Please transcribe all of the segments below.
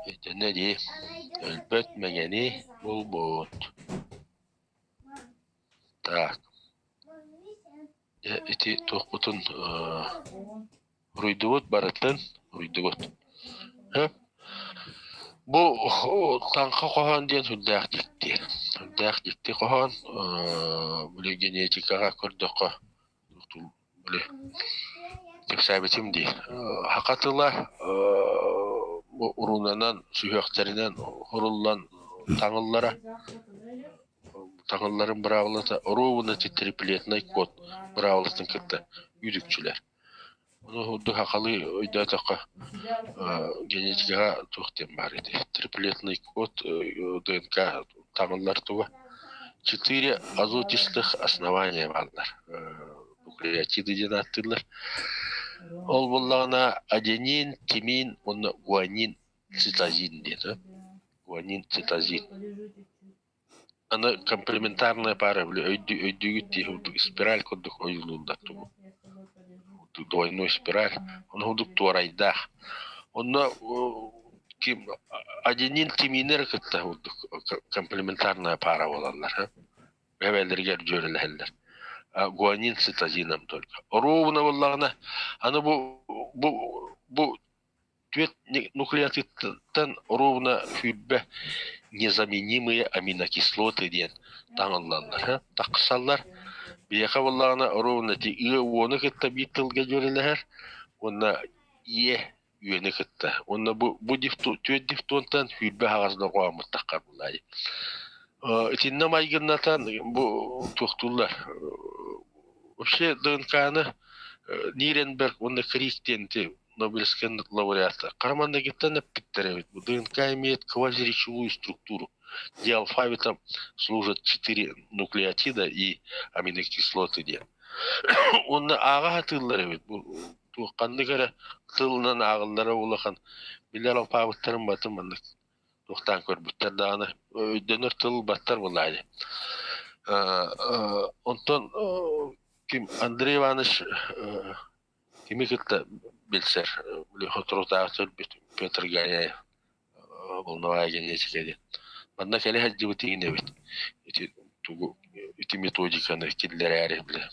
Итиннэ дии, өлбөт мэҥэни булбут. Так, дьэ ити туохпутун уруйдубут барытын уруйдубут. Бу таҥха хоһоон диэн сүрдээх дьикти. Сүрдээх дьикти хоһоон. Били генетикаҕа көрдөххө били кэпсээбитим дии. Саха тыла бу урунанан, сүһүөхтэринэн суруллан таҥыллара. Таҥылларын быраабылата оруобуна триплетнай код быраабылатын кытта үтүкчүлэр. Ону курдук сахалыы өйдөөтөххө генетикаҕа туох диэн баар ити триплетный код ДНК таҥыллар туга четыре азотистых основания бааллар нуклеотиды диэн ааттыыллар. Ол буоллаҕына аденин, тимин уонна гуанин цитозин диэн гуанин цитозин. Аны комплементарная пара били өйдүүгүт дии курдук спираль курдук ойуулууллар тугу двойной спираль ону курдук туорайдаах онно ким аденин тимини эрэ кытта курдук комплементарная пара буолаллар бэйэлэригэр дьүөрэлэһэллэр гуанин цитозином только оруобуна буоллаҕына аны бу бу бу Түөрт нуклеотидтан оруобуна 20 незаменимые аминокислоты диэн таҥыллаллар, тахсаллар. Биһиэхэ буоллаҕына оруобуна ити ыа уону кытта биир тылга дьүөрэлэһэр уонна иэ үөнү кытта. Уонна бу бу түөрт дифтонтан 20 аһаҕас дорҕооммут таххар буоллаҕа. Итиннэ майгыннатан бу туохтууллар вообще ДНК-ны Ниренберг уонна Крик диэн Нобелевскай лауреата. Хара маннагыттан эппиттэр эбит. Бу ДНК имеет квазиречевую структуру, где алфавитом служат четыре нуклеотида и аминокислоты диэн. Уонна ааҕа сатыыллар эбит. Бу туохханнык эрэ тылынан ааҕыллара улахан. Билэр алфавиттарын батын маннык туохтаан көрбүттэр даҕаны өйдөнөр тыл баттар буоллаҕа Онтон ким Андрей Иванович Кими кытта билсэр, били соторутааҕыта өлбүт Петр Ганяев волновая генетика диэн. Манна кэлэ сылдьыбыт игин эбит. Ити тугу ити методиканы киллэрээри били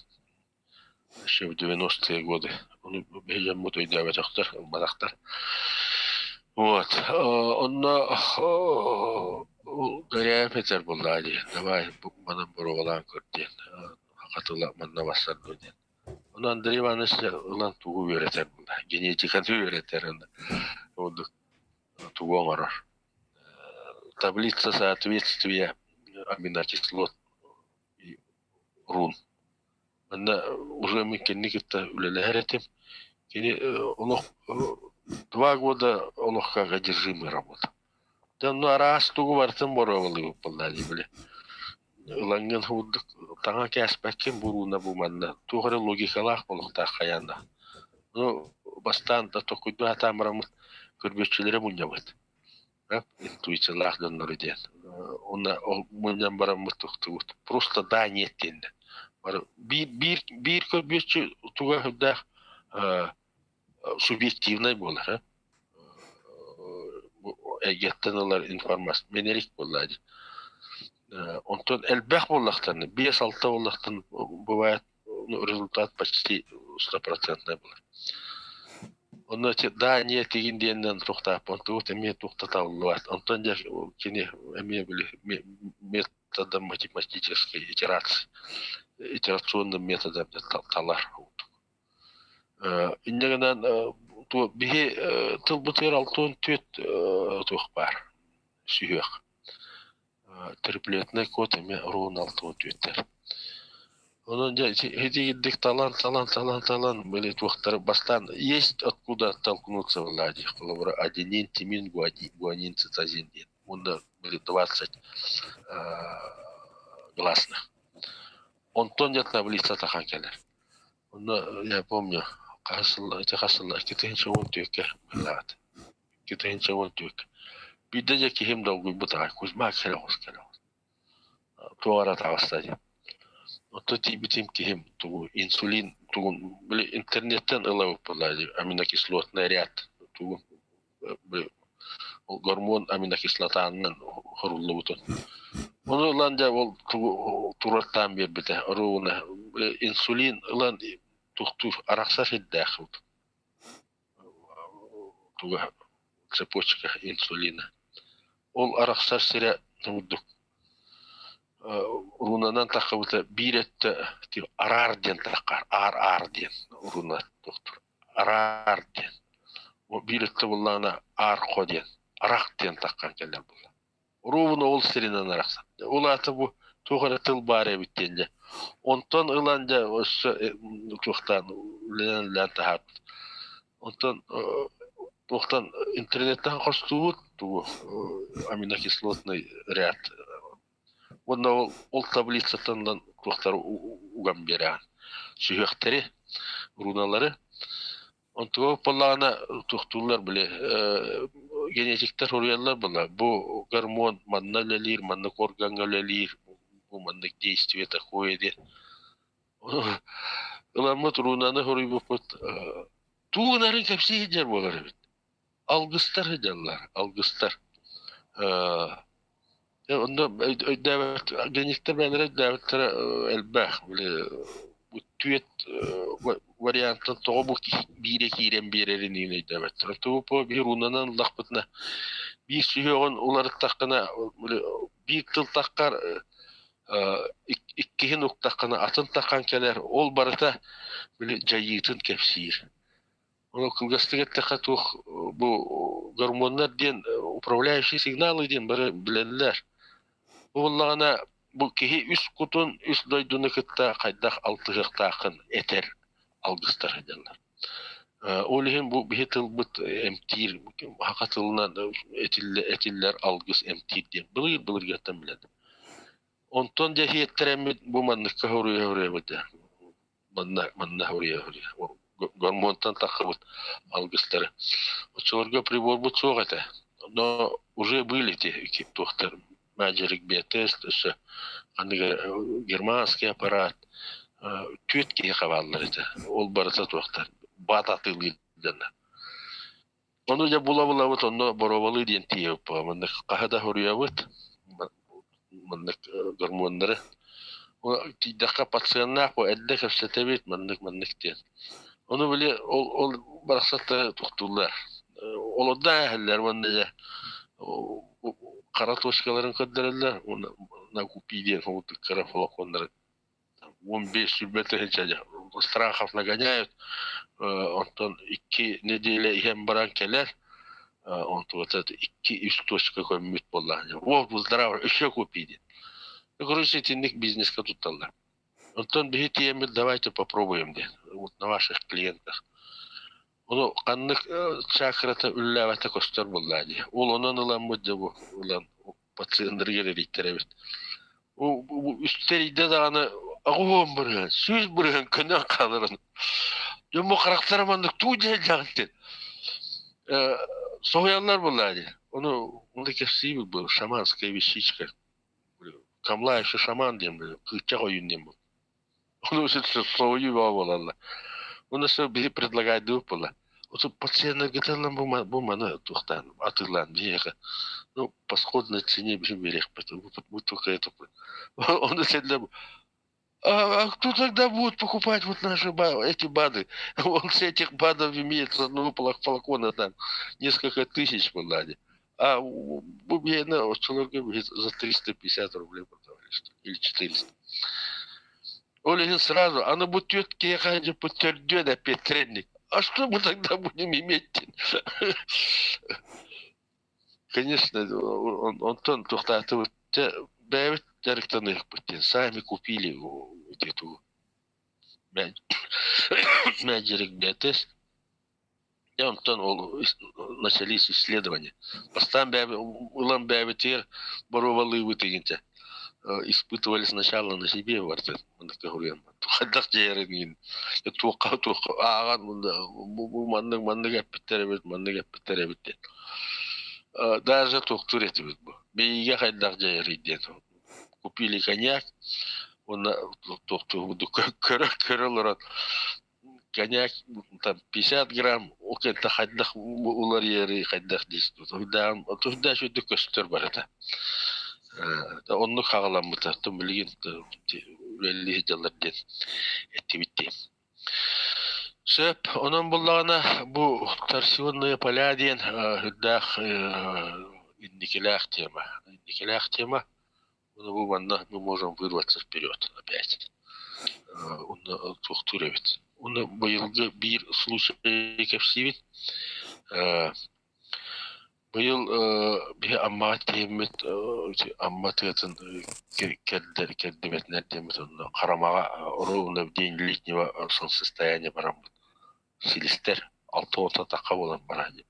еще в 90-е годы. Ону биһи дьоммут өйдөөбөтөхтөр, ылбатахтар. Вот. Онно Горяев этэр буоллаҕа дии, давай манан боруобалаан көр диэн, хатыла манна барсар дуо диэн. Ону Андрей Иванович ылан тугу үөрэтэр буолла? Генетиканы үөрэтэр уонна тугу оҥорор? Таблица соответствия аминокислот и рун. Манна уже мин кинини кытта үлэлэһэр этим. Кини олох 2 года олох как одержимый работал. Дьэ онно араас тугу барытын боруобалыыбыт буоллаа дии били. Ылаҥҥын курдук таҥа кээспэккин бурууна бу манна туох эрэ логикалаах буолуохтаах хайаан да. Ну бастаан да толкуйдуу сатаан бараммыт көрбүөччүлэри мунньабыт. Интуициялаах дьоннору диэн. Уонна ол мунньан бараммыт тохтубут. Просто да нет диэннэр. Бары биир биир биир көрбүөччү туга сүрдээх субъективнай буолар эйгэттэн ылар информация мэнэрик буоллаа дии. Онтон элбэх буоллахтарына, 5-6 буоллахтан бывает результат почти стопроцентный буолар. Онно да не тигин диэннэн туохтааппын тугут эмиэ туохтаталлыбат. Онтон дьэ кини эмиэ били методом математической итерации итерационным методом талар. Инньэ гынан биһи тылбытыгар 64 туох баар сүһүөх. Триплетнай код эмиэ уруун 64-тэр. Онон дьэ итигирдик талан талан талан талан били туохтары бастаан есть откуда оттолкнуться была дии холобура аденин, тимин, гуанин, цитозин диэн уонна били 20 гласных. Онтон дьэ таблица тахан кэлэр. Онно я помню хаһыс сыл ити хас сылла 2014-кэ быһыылаабыт. 2014. Биирдэ дьэ киһим долгуйбут аҕай Кузьма кэлэ оҕус кэлэ оҕус. Туох эрэ таҕыста диэн. Оттон тиийбитим киһим тугу инсулин тугун били интернеттэн ылабыт буоллаа дии аминокислотный ряд тугун били Ол гормон аминокислотанан хоруллубутун. Ону ылан дьэ ол турартаан биэрбитэ. Оруобуна инсулин ылан тухтуур арахсар сирдээх туга цепочка инсулина. Ол арахсар сирэ курдук рунанан таххыбыта биир өттө араар диэн таххар аар аар диэн руна тохтур араар диэн биир өттө буллаҕына аар-хо диэн арах диэн таххан кэлэр буолла. Уруубун ол сиринэн арахсан. Ол аата бу туох эрэ тыл баар эбит диэн дьэ. Онтон ылан дьэ өссө туохтаан үлэнэн үлэлээн таһаарбыт. Онтон туохтан интернеттэн хостуубут тугу аминокислотный ряд уонна ол, ол таблицаттан ылан туохтары уган биэрэҕин. Сүһүөхтэри, руналары Онтуга буоллаҕына туохтууллар били генетиктэр суруйаллар буолла бу гормон манна үлэлиир, маннык органҥа үлэлиир, бу маннык действие такое диэн. Ыламмыт рунаны суруйбуппут тугу гынарын кэпсии сылдьар буолар эбит. Алгыстар сылдьаллар, алгыстар. Онно өйдөөбөт генетиктэр бэйэлэрэ өйдөөбөттөрө элбэх. Били түөрт вариантан тоҕо бу биирэ киирэн биэрэрин иһин өйдөөбөттөр. Тугу биир уунанан ыллахпытына биир сүһүөҕүн уларыттаххына били биир тыл таххар иккиһин уктаххына атын таххан кэлэр. Ол барыта били дьайыытын кэпсиир. Ону кылгастык эттэххэ туох бу гормоннар диэн управляющие сигналы диэн бары билэллэр. Бу буоллаҕына бу киһи үс кутун, үс дойдуну кытта хайдах алтыһыахтааххын этэр алгыстар сылдьаллар. Ол иһин бу биһи тылбыт эмтиир саха тылынан этиллэр алгыс эмтиир диэн былыр-былыргаттан билэллэр. Онтон дьэ иһиэттэрэммит бу манныкка хоруйа-хоруйабыт манна манна хоруйа-хоруйа гормонтан таххыбыт алгыстары. Оччолорго приборбут суох этэ. Но уже были эти туохтар Маджерик биотест, өссө аныгы германский аппарат түөрт киһи хабааллар этэ. Ол барыта туохтар баат атыылыыр дьонно. Ону дьэ була-булабыт онно боруобалыы диэн тиийэбит маннык хаһы да хоруйабыт маннык гормоннары тиийдэххэ пациеннаах бу эрдэ кэпсэтэбит маннык маннык диэн. Ону били ол ол барахсаттары тохтууллар. Олордо ааһаллар уонна дьэ хара точкаларын көрдөрөллөр уонна на купи диэн курдук кыра флаконнары 15 сүүрбэ тыһыынча страхов нагоняют онтон икки неделя иһэн баран кэлэр онтугата икки үс точка көммүт буоллаҕына о выздоравливай еще купи диэн. Короче итинник бизнеска тутталлар. Онтон биһи тиийэммит давайте попробуем диэн вот на ваших клиентах. Ону ханнык чакрата үллээбэтэ көстөр буоллаа дии. Ол онон ыламмыт дьэ бу ылан пациеннарыгар эрийтэрэбит. Үстэрийдэ даҕаны 80%, 100% көнөн хааларын. Дьон бу харахтара маннык туу дьиэлээҕин диэн. Соһуйаллар буоллаа дии. Ону ону кэпсиибит бу шаманская вещичка. Камлаевшы шаман диэн кыыччах ойуун диэн бу. Ону соһуйуу бөҕө буолаллар. Уонна все биһи предлагайдыбыт буолла. Оту пациеннаргытынан бу, бу маны туохтаан атыылаан биһиэхэ ну по сходной цене биһи биэриэхпит. Бу только это. Он сэллэ а, а кто тогда будет покупать вот наши эти БАДы? Он с этих БАДов имеет с одного флакона там несколько тысяч в Ладе. А бу человек за 350 рублей продавали, что ли, или 400. Ол иһин сразу, аны бу түөрт киһиэхэ дьыппыт төрдүөн эппиэттэрэнник. А что мы тогда будем иметь? Конечно, онтон туохтаатыбыт бэйэбит дьарыктаныахпыт диэн сами купили эту Magic тест. И онтон ол начались исследования. Бастаан ылан бэйэбитигэр боруобалыыбыт игинчэ. Испытывали сначала на себе барытын маннык хоруйан хайдах дьайарын туохха туохха ааҕан бу маннык маннык эппиттэр эбит маннык эппиттэр эбит диэн даже туохтуур этибит бу биһиги хайдах дьайарый диэн купили коньяк уонна туохтуу көрө көрө олорон. Коньяк там 50 грамм ол кэнтэ хайдах уларыйары хайдах диир туһдаах үрдүк көстөр барыта. Оннук хаҕаламмыта билигин үлэлии сылдьаллар диэн эттибит дии. Сөп, онон буллаҕына бу торсионные поля диэн үрдээх инникилээх тема. Инникилээх тема. Ону бу манна мы можем вырваться вперед опять. Онно туохтуур эбит. Онно быйылгы биир случай кэпсиибит. Быйыл биһи Аммаҕа тиийэммит Амма тыатын кэрдэр кэрдибэтинэр диэммит онно Харамаҕа ровно в день летнего солнцестояния бараммыт силистэр 60 тахха буолан барар диэн.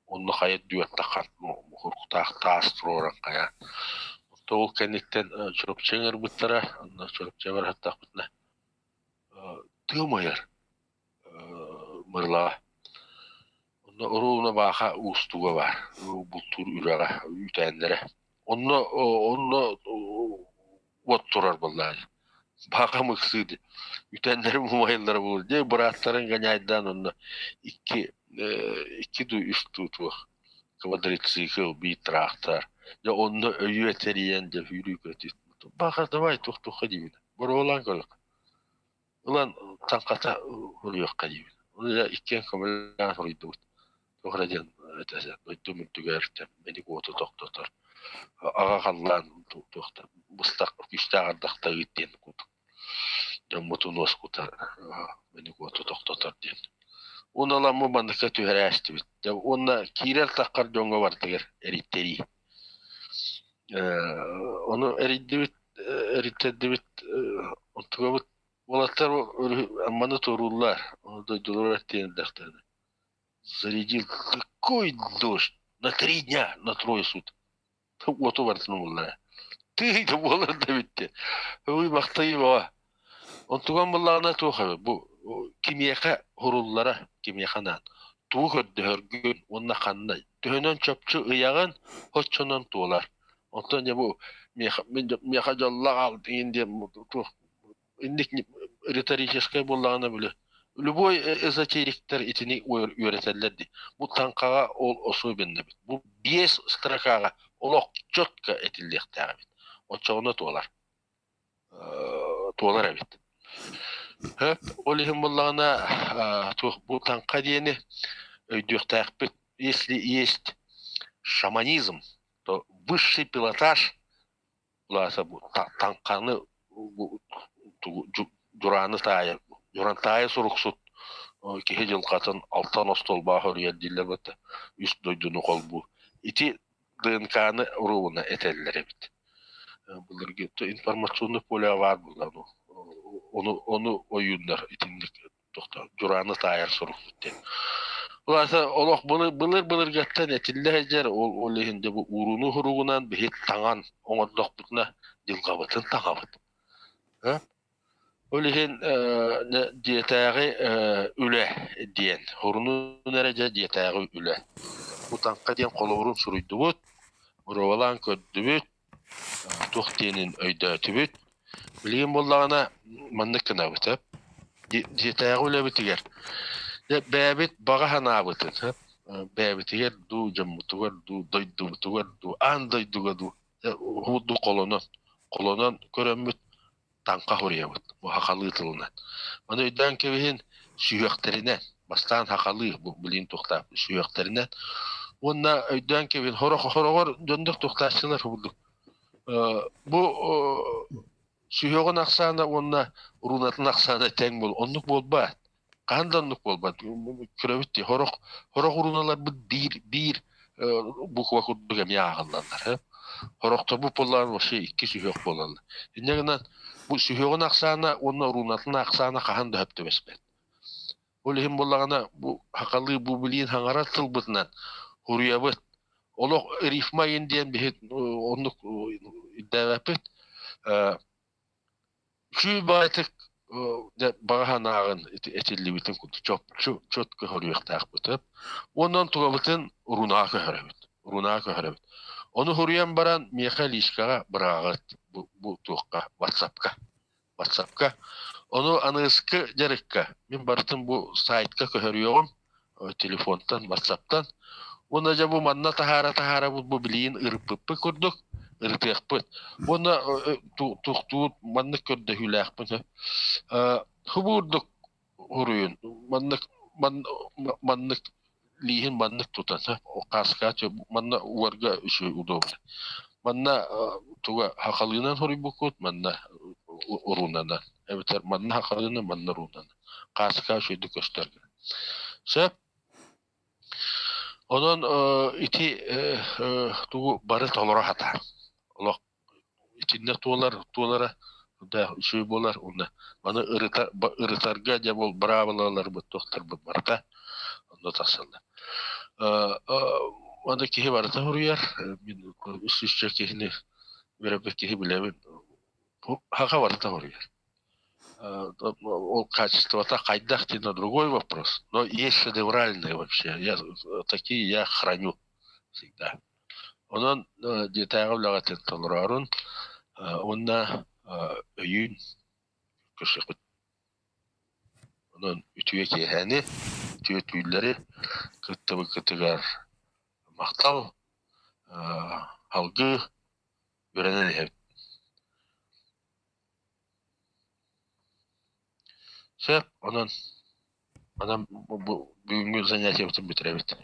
Онно хайа үрдүгэр таххан муһурктаах таас туруоран хайа. Онто ол кэнниттэн Чурапчы ыҥырбыттара, онно Чурапчы барыһыттахпытына тыа умайар Мырылаҕа. Онно оруобуна бааха уустуга баар, бултуур үрэҕэ, үүтээннэрэ. Онно онно уот турар буоллаҕа. Баахам ыксыы үүтээннэрим умайаллара буолуо. Дьэ бырааттарын гоняйдаан онно икки икки дуу үс дуу туох квадроцикл, биир трактор. Дьэ онно өйүө тэрийэн дьэ сүүрүү көтүү. Бааха давай туох-туохха диибин. Боруобалаан көрүөх. Ылан таҥхата суруйуохха диибин. Ону дьэ иккиэн көмөлөөн суруйдубут. Туох эрэ диэн этэ дойдум үрдүгэр мэник уоту тохтотор. Аҕа халлаан туохта быстах күүстээх ардахта ыыт диэн курдук. Дьоммутун уоскутар мэник уоту тохтотор диэн. Уонна ыламмы манныкка түһэрээстибит. Уонна киирэр таххар дьоҥҥо барытыгар эрийтэрии. Ону эрийдибит, эрийтэрдибит, онтугабыт уолаттар Амманы туорууллар, ону дойдуларыгар тиийэн эрдэхтэринэ зарядил такой дождь на 3 дня, на 3 суток. Уоту барытын умуллара. Тыый да буолар да эбит Ой, махтайым Онтуган буоллаҕына туох эбит бу кимиэхэ уһуруллара, кимиэхэ анаан тугу көрдөһөргүн уонна ханна төһөнөн чопчу ыйаҕын, оччонон туолар. Оттон дьэ бу миэхэ, миэхэ дьоллоох аал диэн диэн туох инник риторическай буоллаҕына били любой эзотериктэр итини үөрэтэллэр дии. Бу таҥхаҕа ол особенно эбит. Бу биэс строкаҕа олох четко этиллиэхтээх эбит. Оччоҕуна туолар. Туолар эбит. Хөп, ол иһин буоллаҕына туох бу таҥха диэни өйдүөхтээхпит. Если есть шаманизм, то высший пилотаж улааса бу таҥханы дьурааны таайар дьурантаайы суруксут киһи дьылҕатын алтан остуолбаах өрүйэр дииллэр бата үс дойдуну холбуур. Ити ДНК-ны уруубуна этэллэр эбит. Былыргы информационный поле баар буолла ону ону ойууннар итинник тохтоо дьурааны таайар суруксут диэн. Ол аата олох былыр былыргаттан этиллэ сылдьар ол ол иһин дьэ бу ууруну суругунан биһи таҥан оҥордохпутуна дьылҕабытын таҥабыт. Ол иһин дьиэтээҕи үлэ диэн, урунун эрэ дьэ дьиэтээҕи үлэ. Бу таҥха диэн холобурун суруйдубут, боруобалаан көрдүбүт, туох диэнин өйдөөтүбүт. Билигин буоллаҕына маннык гынабыт дьиэтээҕи үлэбитигэр дьэ бэйэбит баҕа санаабытын бэйэбитигэр дуу, дьоммутугар дуу, дойдубутугар дуу, аан дойдуга дуу уһуурдук холонон, холонон көрөммүт таҥха суруйабыт бу сахалыы тылынан. Маны өйдөөн кэбиһин сүһүөхтэринэн, бастаан сахалыы бу билигин туохтаах сүһүөхтэринэн уонна өйдөөн кэбиһин хороҕор дьоннор туохтааччылар курдук бу сүһүөҕүн ахсаана уонна рунатын ахсаана тэҥ буол оннук буолбаат хаһан да оннук буолбат көрөбүт дии сорох сорох руналарбыт биир биир буква курдук эмиэ ааҕыллаллар сорохторбут буоллаҕына вообще икки сүһүөх буолаллар инньэ гынан бу сүһүөҕүн ахсаана уонна рунатын ахсаана хаһан да сөп түбэспэт ол иһин буоллаҕына бу сахалыы бу билиин хаҥарар тылбытынан суруйабыт олох рифма иһин диэн биһи оннук ирдээбэппит Үчүгэй баҕайытык баҕа санааҕын этиллибитин курдук чопчу четко хоруйуохтаахпыт. Уонна онтукабытын рунаҕа көһөрөбүт. Рунаҕа көһөрөбүт. Ону хоруйан баран миэхэ личкаҕа быраҕаҕыт бу, бу туохха WhatsApp-ка. WhatsApp-ка. Ону аныгыскы дьарыкка мин барытын бу сайтка көһөрүөҕүм, телефонтан, ватсаптан. Уонна дьэ бу манна таһаара-таһаара бу билигин ырыппыппыт курдук ырытыахпыт. Уонна тухтуур маннык көрдөһүүлээхпин. Хубуурдук уруйун маннык маннык лииһин маннык тутан хааскаачы манна угарга үчүгэй удобно. Манна туга хахалыынан хоруйбуккут, манна уруунанан эбэтэр манна хахалыынан, манна уруунанан. Хааска үчүгэйдик көстөр. Сөп. Онон ити тугу бары толоро сатаан. Олох итиннэ туолар туолара да үчүгэй буолар уонна маны ырыта ырытарга дьэ ол быраабылаларбыт туохтарбыт барыта онно тахсаллар. Аны киһи барыта суруйар. Мин үс киһини үөрэппит киһи билэбин. Хаха барыта суруйар. Ол качествота хайдах диэн другой вопрос. Но есть шедевральные вообще. Я такие я храню всегда. Онон дьиэтээҕи үлэҕитин толороорун уонна өйүүн көрсүөхпүт. Онон үтүө киэһэни, үтүө түүллэри кыттыбыккытыгар махтал, алгыы үөрэнэн иһэбит. Сөп, онон онон бу бүгүҥҥү занятиебытын бүтэрэбит.